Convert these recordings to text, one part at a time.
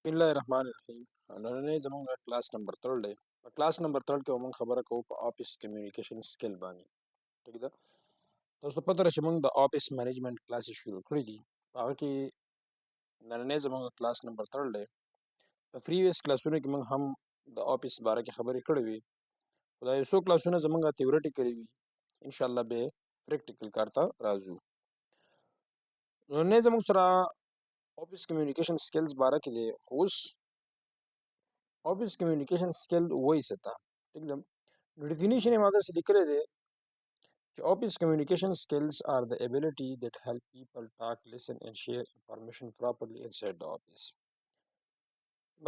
بسم الله الرحمن الرحیم. نننی زمونږ کلاس نمبر 3 دی. په کلاس نمبر 3 کې موږ خبره کوو په آفیس کمیونیکیشن سکل باندې، ټیک ده؟ تاسو ته پته ده چې موږ د آفیس منیجمنت کلاس شروع کړی دي. په هغه کې نننی زمونږ کلاس نمبر 3 دی. په پریویس کلاسونو کې موږ هم د آفیس باره کې خبرې کړې وي، خو دا یو څو کلاسونه زمونږ تیوریټیکل وي. ان شاء الله به پریکټیکل کار ته راځو. نننی زمونږ سره آفیس کمیونیکیشن سکلز باره کې دی. خو اوس آفیس کمیونیکیشن سکل وایي څه ته؟ ټیک ده؟ نو ډیفینیشن یې ما داسې لیکلی دی چې office communication skills are the ability that help people talk, listen and share information properly inside the office.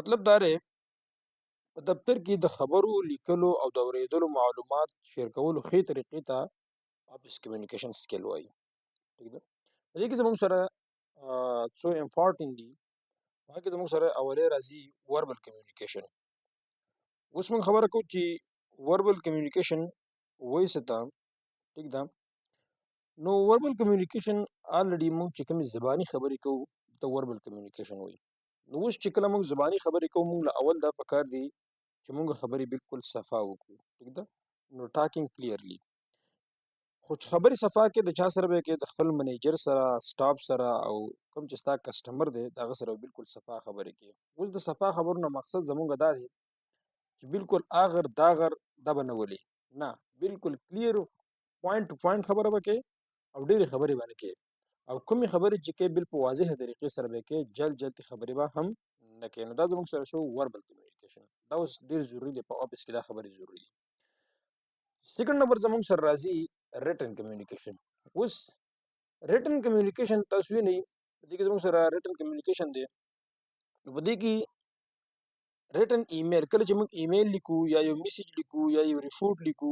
مطلب دا دی، په دفتر کې د خبرو، لیکلو او د اورېدلو معلومات شیر کولو ښې طریقې ته آفیس کمیونیکیشن سکل وایي، ټیک ده؟ په دې کې زموږ سره څو امپورټنټ دي. هغه کې زموږ سره اولې راځي وربل کمیونیکیشن. اوس موږ خبره کوو چې وربل کمیونیکیشن وایي څه ته، ټیک ده؟ نو وربل کمیونیکیشن آلریډي موږ چې کومې زباني خبرې کوو ته وربل کمیونیکیشن وایي. نو اوس چې کله موږ زباني خبرې کوو، موږ له اول دا پکار دي چې موږ خبرې بالکل صفا وکړو، ټیک ده؟ نو ټاکینګ کلیئرلی. خو چې خبرې صفا کې د چا سره به کې؟ د خپل منیجر سره، سټاف سره او کوم چې ستا کسټمر دی، د هغه سره بالکل صفا خبرې کې. اوس د صفا خبرو نه مقصد زمونږ دا دی چې بالکل اغر داغر دا به نه ولي نه، بالکل کلیر پوینټ ټو پوینټ خبره به کې او ډېرې خبرې به نه کې، او کومې خبرې چې کې بالکل په واضح طریقې سره به کې، جل جلتي خبرې به هم نه کې. نو دا زموږ سره شو وربل کمیونیکیشن. دا اوس ډېر ضروري دی، په آفیس کې دا خبرې ضروري دي. سیکنډ نمبر زموږ سره راځي ریټن کمیونیکیشن. اوس ریټن کمیونیکیشن تاسو وینئ، په دې کې زموږ سره ریټن کمیونیکیشن دی. نو په دې کې ریټن ایمیل، کله چې موږ ایمیل لیکو یا یو میسج لیکو یا یو ریپورټ لیکو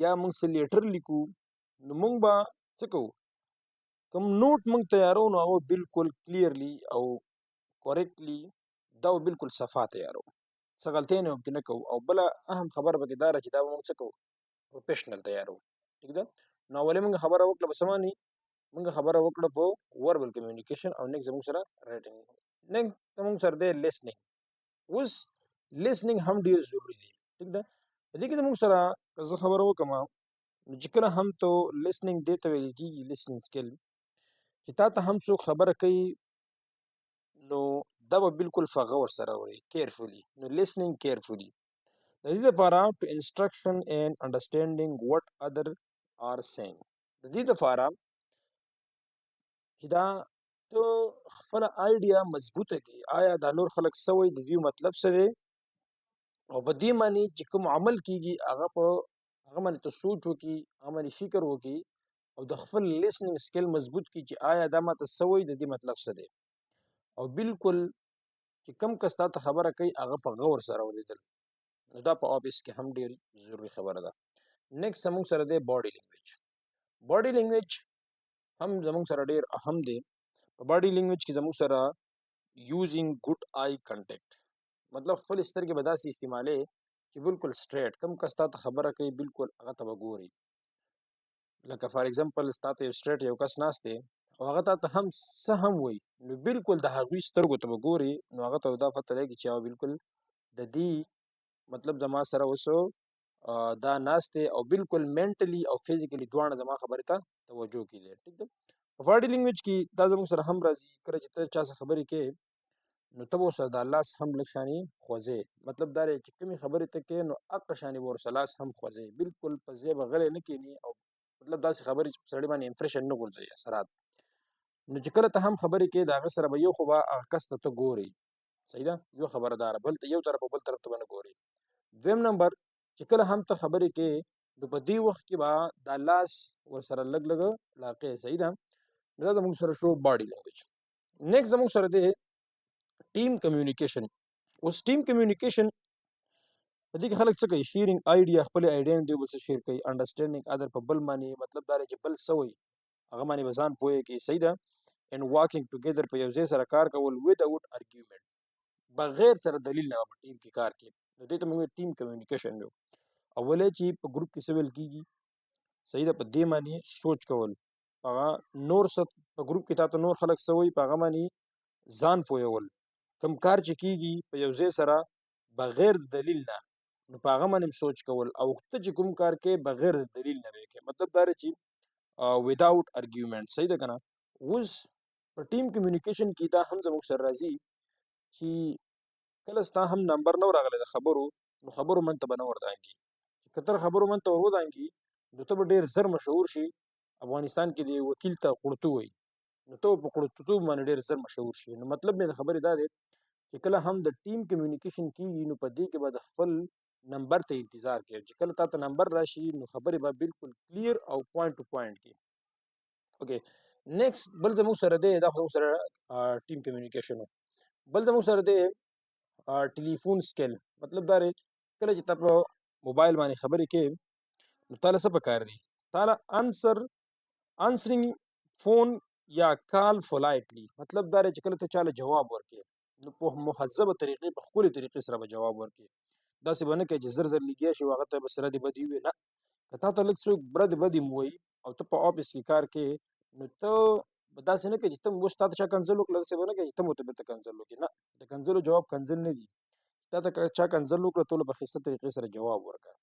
یا موږ څه لیټر لیکو، نو موږ به څه کوو؟ کوم نوټ موږ تیارو، نو هغه بالکل کلیئرلی او کوریکټلی، دا بالکل صفا تیارو، څه غلطۍ نه پکې نه کوو. او بله اهم خبره پکې دا ده چې دا به موږ څه کوو؟ پروفیشنل تیارو، ټیک ده؟ نو اولې موږ خبره وکړه په څه باندې؟ موږ خبره وکړه په وربل کمیونیکیشن او نیکسټ زموږ سره ریټنګ. نیکسټ زموږ سره دی لیسنینګ. اوس لیسنینګ هم ډیر ضروري دی، ټیک ده؟ په دې کې زموږ سره که زه خبره وکړم، نو چې کله هم ته لیسنینګ دې ته ویل کېږي لیسنینګ سکل، چې تا ته هم څوک خبره کوي، نو دا به بالکل په غور سره اوري، کیئرفولي. نو لیسنینګ کیئرفولي د دې لپاره to instruction and understanding what other are saying. د دې لپاره چې دا ته خپله آیډیا مضبوطه کړي، آیا دا نور خلک څه وایي، د دوی مطلب څه دی، او په دې معنی چې کوم عمل کیږي، هغه په هغه باندې ته سوچ وکړي، هغه باندې فکر وکړي او د خپل لیسنینګ سکل مضبوط کړي چې آیا دا ماته څه وایي، د دې مطلب څه دی، او بالکل چې کم کس تا ته خبره کوي، هغه په غور سره اورېدل. نو دا په آفیس کې هم ډېر ضروري خبره ده. نیکسټ زموږ سره دی باډي لینګویج. باډي لینګویج هم زموږ سره ډېر اهم دی. په باډي لینګویج کې زموږ سره یوزینګ ګډ آی کنټیکټ، مطلب خپل سترګې به داسې استعمالې چې بالکل سټریټ کم کس تا ته خبره کوي، بالکل هغه ته به ګوري. لکه فار ایگزامپل ستا ته یو سټریټ یو کس ناست دی او هغه تا ته هم څه هم وایي، نو بالکل د هغوی سترګو ته به ګوري، نو هغه ته دا پته لګي چې هغه بالکل د دې مطلب زما سره اوس دا ناست دی او بالکل منټلی او فزیکلی دواړه زما خبرې ته توجه کوي، ټیک ده؟ په باډي لینګویج کې دا زموږ سره هم راځي، کله چې ته چا سره خبرې کوې، نو ته به ورسره دا لاس هم لږ شانې خوځې. مطلب دا دی چې کومې خبرې ته کوې، نو هغه شانې به ورسره لاس هم خوځې، بالکل په ځای به غلی نه کښېنې او مطلب داسې خبرې چې په سړي باندې امپریشن نه غورځوي اثرات. نو چې کله ته هم خبرې کوې د هغه سره به یو خو به هغه کس ته ته ګورې، صحیح ده؟ یو خبره داره، بل ته یو طرف او بل طرف ته به نه ګورې. دویم نمبر چې کله هم ته خبرې کوې، نو په دې وخت کې به دا لاس ورسره لږ لږ لاقې، صحیح ده؟ نو دا زموږ سره شو باډي لینګویج. نیکسټ زموږ سره دی ټیم کمیونیکیشن. اوس ټیم کمیونیکیشن په دې کې خلک څه کوي؟ شیرینګ آیډیا، خپلې آیډیا دی بل څه شیر کوي. انډرسټینډینګ ادر، په بل باندې، مطلب دا دی چې بل څه وایي، هغه باندې به ځان پوهه کوي، صحیح ده؟ اینډ واکینګ ټوګیدر، په یو ځای سره کار کول، وداوټ ارګیومنټ، بغیر سره دلیل نه په ټیم کې کار کوي. نو دې ته موږ ټیم کمیونیکیشن وایو. اولې چې په ګروپ کې څه ویل کېږي، صحیح ده؟ په دې باندې سوچ کول، هغه نور څه په ګروپ کې تا ته نور خلک څه وایي، په هغه باندې ځان پوهول. کوم کار چې کیږي په یو ځای سره بغیر دلیل نه، نو په هغه باندې سوچ کول، او ته چې کوم کار کې بغیر دلیل نه وکې، مطلب دا چې without argument. صحیح ده کنه؟ اوس په ټیم کمیونیکیشن کې دا هم زموږ سره راځي چې کله ستا هم نمبر نه راغلی د خبرو، نو خبرو من ته به نه وردانګي. که تر خبرو من ته ور ودانګي، نو ته به ډېر زر مشهور شي. افغانستان کې د وکیل ته قړتو وایي، نو ته په قړتوب باندې ډېر زر مشهور شي. نو مطلب مې د خبرې دا دی چې کله هم د ټیم کمیونیکیشن کیږي، نو په دې کې به د خپل نمبر ته انتظار کوي چې کله تا ته نمبر راشي، نو خبرې به بالکل clear او point to point کی. Okay، next بل زموږ سره دی، دا خو زموږ سره ټیم کمیونیکیشن. بل زموږ سره دی ټلیفون skill. مطلب دا دی، کله چې ته په موبایل باندې خبرې کوې، نو تاله څه پکار دي؟ تاله answering phone یا call politely. مطلب دا دی چې کله ته چاله جواب ورکې، نو په مهذبه طریقې، په ښکلې طریقې سره به جواب ورکې. داسې به نه کوې چې زر زر لګیا شي، هغه ته به ردې بدې وي. نه، که تا ته لږ څوک ردې بدې هم وایي او ته په آفس کې کار کوې، نو ته به داسې نه کوې چې ته اوس تا ته چا کنځل وکړه، داسې به نه کوې چې ته ورته بېرته کنځل وکړې. نه، د کنځلو جواب کنځل نه دي. تا ته چا کنځل وکړه، ته له په ښایسته طریقې سره جواب ورکړه.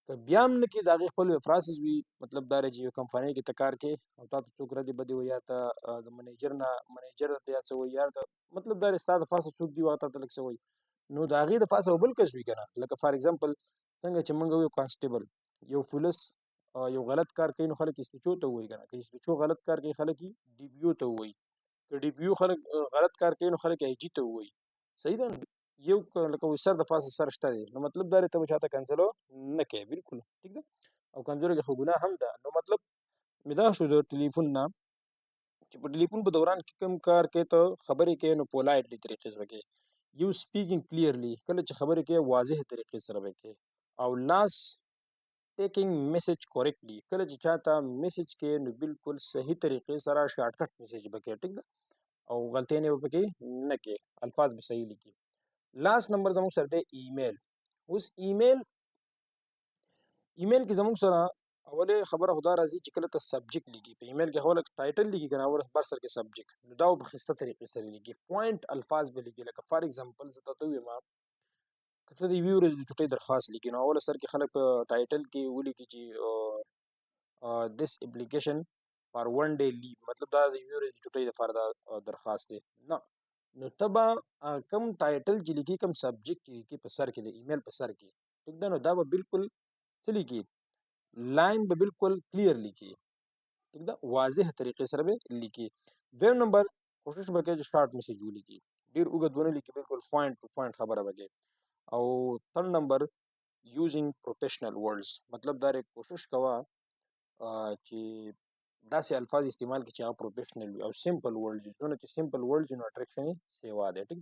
که بیا هم نه کې، د هغې خپل phrases وي. مطلب دا دی چې یو کمپنۍ کې ته کار کوې او تا ته څوک ردې بدې وایي، یا ته د منیجر نه، منیجر ته یا څه وایي، یا ته مطلب دا دی ستا د پاسه څوک دي، هغه تا ته لږ څه وایي، نو د هغې د پاسه بل کس وي که نه. لکه for example څنګه چې موږ وایو constable، یو پولیس یو غلط کار کوي، نو خلک SHO ته وایي که نه؟ که SHO غلط کار کوي، خلک یې DPO ته وایي. که DPO خلک غلط کار کوي، نو خلک IG ته وایي. صحیح ده؟ یو لکه وایي سر د پاسه سر شته دی. نو مطلب دا دی، ته به چاته کنځلو نه کوې بالکل. ټیک ده؟ او کنځلو کې خو ګناه هم ده. نو مطلب مې دا شو د ټلیفون نه چې په ټلیفون په دوران کې کوم کار کوې، ته خبرې کوې، نو politely طریقې سره کوې. You speaking clearly، کله چې خبرې کوې، واضح طریقې سره به کوې. او last، taking message correctly. کله چې چاته message کوې، نو بالکل صحیح طریقې سره shortcut message به کوې. ټیک ده؟ او غلطۍ نه به پکې نه کوې، الفاظ به صحیح لیکي. Last number زموږ سره دی ایمیل. اوس ایمیل کې زموږ سره اوله خبره خدا راځي چې کله ته subject لیکي په ایمیل کې، اوله title لیکي کنه، اور بر سر کې subject، نو دا په ښایسته طریقې سره لیکي، point الفاظ به لیکي. لکه for example زه ته وایم، که ته د یوې ورځې د چوټۍ درخواست لیکي، نو اوله سر کې خلک په title کې ولیکي چې this application for one day leave، مطلب دا د یوې ورځې د چوټۍ لپاره دا درخواست دی. نه، نو ته به کوم title چې لیکي، کوم subject چې لیکي په سر کې، د ایمیل په سر کې، ټیک ده؟ نو دا به بالکل څه لیکي؟ line به بالکل clear لیکي. ټیک ده؟ واضح طریقې سره به لیکي. دویم نمبر، کوشش به کوي چې short message ولیکي، ډیر اوږد ونه لیکي، بالکل point to point خبره به کوي. او third number، using professional words. مطلب دا دی، کوشش کوه چې داسې الفاظ استعمال کړي چې هغه professional وي او simple words وي. څونه چې simple words وي، نو attraction یې سیوا دی. ټیک؟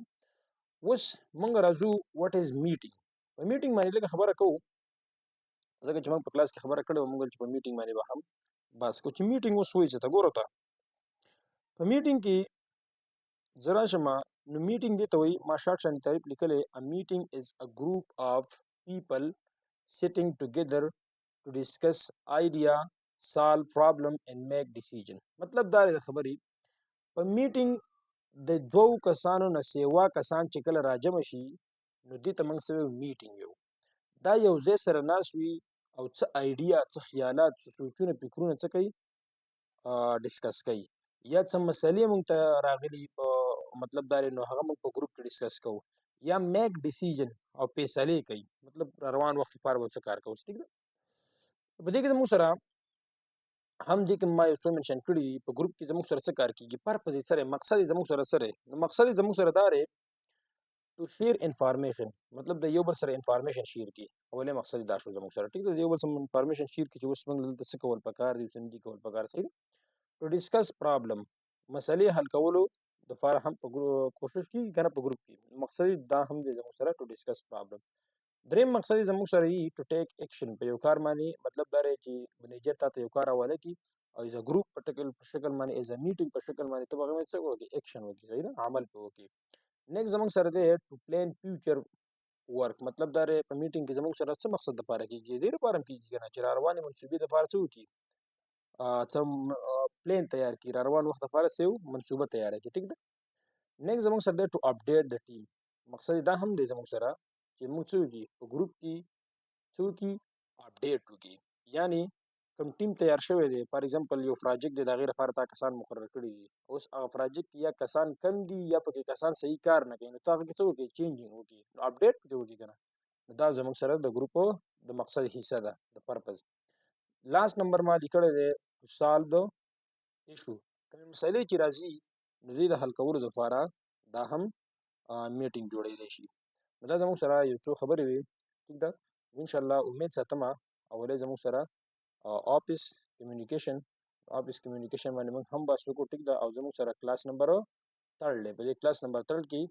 اوس موږ راځو what is meeting. په meeting باندې لږه خبره کوو، ځکه چې موږ په کلاس کې خبره کړې وه، موږ چې په meeting باندې به هم بحث کوو چې meeting اوس وایي څه ته. ګوره، ته په meeting کې زه راشم، نو meeting دې ته وایي، ما short شان تعریف لیکلی: a meeting is a group of people sitting together to discuss idea، solve problem and make decision. مطلب دا دی خبرې، په meeting د دوو کسانو نه سیوا کسان چې کله راجمع شي، نو دې ته موږ څه وایو؟ Meeting یو. دا یو ځای سره ناست وي او څه idea، څه خیالات، څه سوچونه، فکرونه څه کوي؟ Discuss کوي، یا څه مسلې مونږ ته راغلي په مطلب دا دی، نو هغه مونږ په ګروپ کې discuss کوو، یا make decision او فیصلې کوي، مطلب روان وخت لپاره به څه کار کوو. ټیک ده؟ په دې کې زموږ سره هم دې کې ما یو څو mention کړي دي. په ګروپ کې زموږ سره څه کار کیږي؟ Purpose یې څه دی؟ مقصد یې زموږ سره څه دی؟ نو مقصد یې زموږ سره دا دی to share information، مطلب د یو بل سره information share کی. اولې مقصد دا شو زموږ سره. ټیک ده؟ د یو بل سره information share کی چې اوس موږ دلته څه کول پکار دي، څه نه دي کول پکار. صحیح ده؟ To discuss problem، مسلې حل کولو د فار هم په کوشش کیږي کنه په ګروپ کې. مقصد دا هم دی زموږ سره to discuss problem. دریم مقصد زموږ سره یي to take action په یو کار باندې. مطلب دا دی چې منیجر تا ته یو کار حواله کی او as a group په ټکل په شکل باندې، as a meeting په شکل باندې، ته به هغه څه وکړي؟ اکشن وکړي. صحیح ده؟ عمل په وکړي. Next زموږ سره دی to plan future work. مطلب دا دی، په meeting کې زموږ سره څه مقصد لپاره کیږي؟ دې لپاره هم کیږي کنه چې روانې منصوبې لپاره څه وکړي؟ څه پلان تیار کړي، روان وخت لپاره څه یو منصوبه تیاره کړي. ټیک ده؟ نیکسټ زموږ سره دی to update the team. مقصد دا هم دی زموږ سره چې موږ څه وکړي په ګروپ کې، څه وکړي؟ اپډیټ وکړي. یعنی کوم ټیم تیار شوی دی، فار ایگزامپل یو پروجیکټ دی، د هغې لپاره تا کسان مقرر کړي دي. اوس هغه پروجیکټ یا کسان کم دي یا پکې کسان صحیح کار نه کوي، نو ته هغه کې څه وکړي؟ چینجینګ وکړي، نو اپډیټ پکې وکړي که نه. نو دا زموږ سره د ګروپ د مقصد حصه ده، د purpose. Last number ما لیکلی دی to solve the issue. کومې مسئلې چې راځي، نو دې د حل کولو دپاره دا هم میټینګ جوړېدی شي. نو دا زموږ سره یو څو خبرې وې، ټیک ده. انشاءالله امید ساتم اولې زموږ سره office communication، office communication باندې موږ هم بحث وکړو، ټیک ده. او زموږ سره class number third دی. په دې class number third کې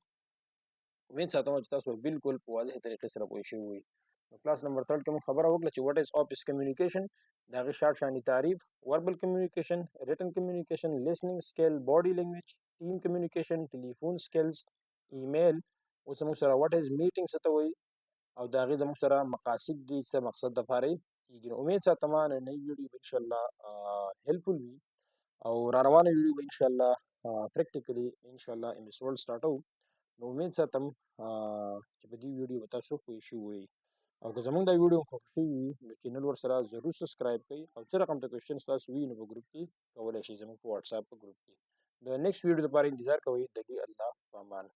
امید ساتم چې تاسو بالکل په واضح طریقې سره پوه شوي وئ. نو class number third کې موږ خبره وکړه چې what is office communication، د هغې شارټ شاني تعریف، verbal communication، written communication، listening skill، body language، team communication، telephone skills، email. اوس زموږ سره what is meeting، څه ته وایي، او د هغې زموږ سره مقاصد دي، څه مقصد دپاره یې کېږي. نو امید ساتم نننۍ ویډیو به انشاءالله helpful وي، او را روانه ویډیو به انشاءالله practically انشاءالله MS Word سټارټوو. نو امید ساتم چې په دې ویډیو به تاسو پوه شوي وئ، او که زموږ دا ویډیو خوښ شوي وي، نو channel ورسره ضرور subscribe کړئ، او څه رقم ته question ستاسو وي، نو په ګروپ کې کولی شئ، زموږ په واتساپ په ګروپ کې. د next video لپاره انتظار کوئ. د لوی الله په امان.